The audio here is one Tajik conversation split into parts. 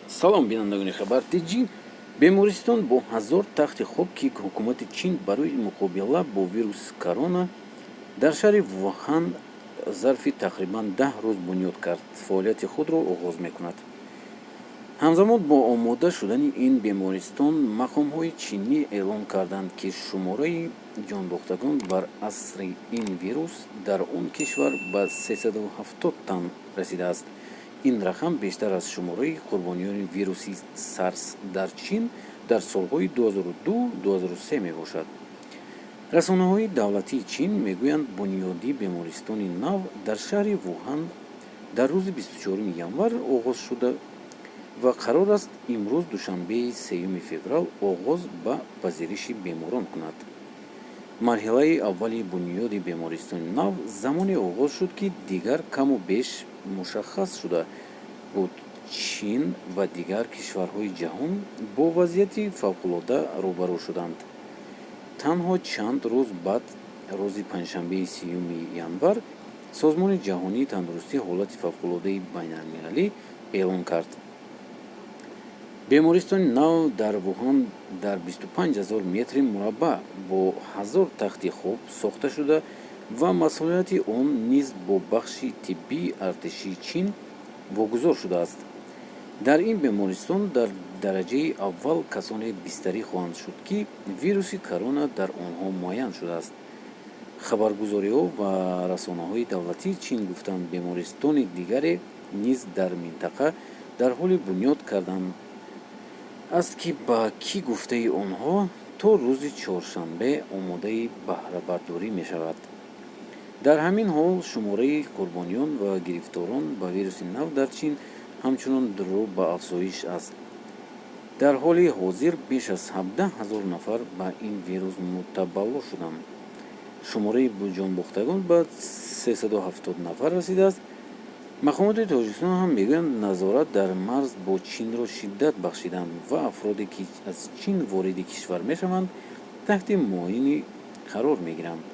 Салом, бинандагони Хабар Тҷ. Бемористон бо 1000 тахти хоб, ки ҳукумати Чин барои муқобила бо вируси корона дар шаҳри Вухан зарфи тақрибан 10 рӯз бунёд кард, фаъолияти худро оғоз мекунад. Ҳамзамон бо омода шудани ин бемористон, мақомҳои чинӣ эълон карданд, ки шумораи ҷонбохтагон бар асри ин вирус дар он кишвар ба 370 тан расидааст. Ин рақам бештар аз шумораи қурбониёни вируси сарс дар Чин дар солҳои 2002-2003 мебошад. Расонаҳои давлатии Чин мегӯянд, бунёди бемористони нав дар шаҳри Вуҳан дар рӯзи 24 январ оғоз шуда ва қарор аст имрӯз, душанбеи 3 феврал, оғоз ба пазириши беморон кунад. Марҳилаи аввали бунёди бемористони нав замоне оғоз шуд, ки дигар каму беш мушаххас шуда буд, Чин ва дигар кишварҳои ҷаҳон бо вазъияти фавқулода рӯбарӯ шуданд. Танҳо чанд рӯз баъд, рӯзи панҷшанбеи 30 январ, Созмони ҷаҳонии тандурустӣ ҳолати фавқулодаи байналмилалӣ эълон кард. Бемористони нав дар Вуҳан дар 25 ҳазор метри мураббаъ бо 1000 тахти хоб сохта шуда ва масъулияти он низ бо бахши тиббии артишии Чин вогузор шудааст. Дар ин бемористон дар дараҷаи аввал касоне бистарӣ хоҳанд шуд, ки вируси корона дар онҳо муайян шудааст. Хабаргузориҳо ва расонаҳои давлатии Чин гуфтанд, бемористони дигаре низ дар минтақа дар ҳоли бунёд кардан аст, ки ба ки гуфтаи онҳо, то рӯзи чоршанбе омодаи баҳрабардорӣ мешавад. Дар ҳамин ҳол, шумораи қурбониён ва гирифторон ба вируси нав дар Чин ҳамчунон рӯ ба афзоиш аст. Дар ҳоли ҳозир беш аз 17 ҳазор нафар ба ин вирус мубтало шуданд. Шумораи ҷонбохтагон ба 370 нафар расидааст. Мақомоти Тоҷикистон ҳам мегӯянд, назорат дар марз бо Чинро шиддат бахшиданд ва афроде, ки аз Чин вориди кишвар мешаванд, таҳти муоини қарор мегиранд.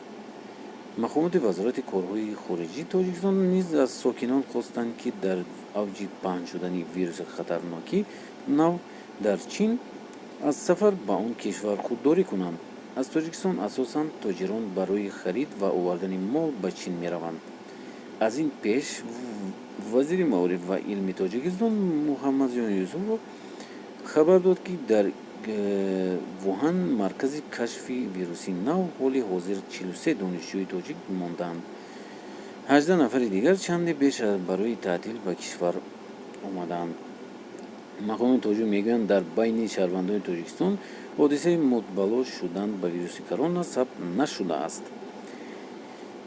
Мақомоти Вазорати корҳои хориҷии Тоҷикистон низ аз сокинон хостанд, ки дар авҷи паҳн шудани вируси хатарноки нав дар Чин аз сафар ба он кишвар худдорӣ кунанд. Аз Тоҷикистон асосан тоҷирон барои харид ва овардани мол ба Чин мераванд. Аз ин пеш вазири маориф ва илми Тоҷикистон Муҳаммадҷон Юсуфов хабар дод, ки дар Вуҳан, маркази кашфи вируси нав, ҳоли ҳозир 43 донишҷӯи тоҷик мондаанд. 18 нафари дигар чанде беш барои таътил ба кишвар омадаанд. Мақомоти тоҷик мегӯянд, дар байни шаҳрвандони Тоҷикистон ҳодисаи мубтало шудан ба вируси корона сабт нашудааст.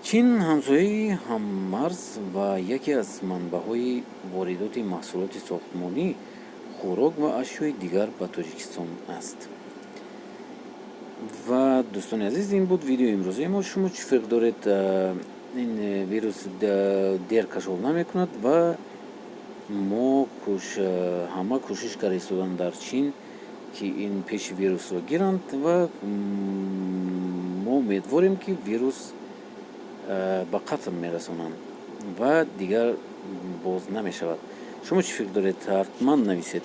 Чин ҳамсояи ҳаммарз ва яке аз манбаъҳои воридоти маҳсулоти сохтмонӣ, хӯрок ва ашёи дигар ба Тоҷикистон аст. Ва, дӯстони азиз, ин буд видеои имрӯзаи мо. Шумо чӣ фикр доред? Ин вирус дер кашол намекунад ва мо ҳама кӯшиш карда истодан дар Чин, ки ин пеши вирусро гиранд, ва мо умедворем, ки вирус ба қатл мерасонанд ва дигар боз намешавад. Шумо чӣ фикр доред, ҳатман нависед.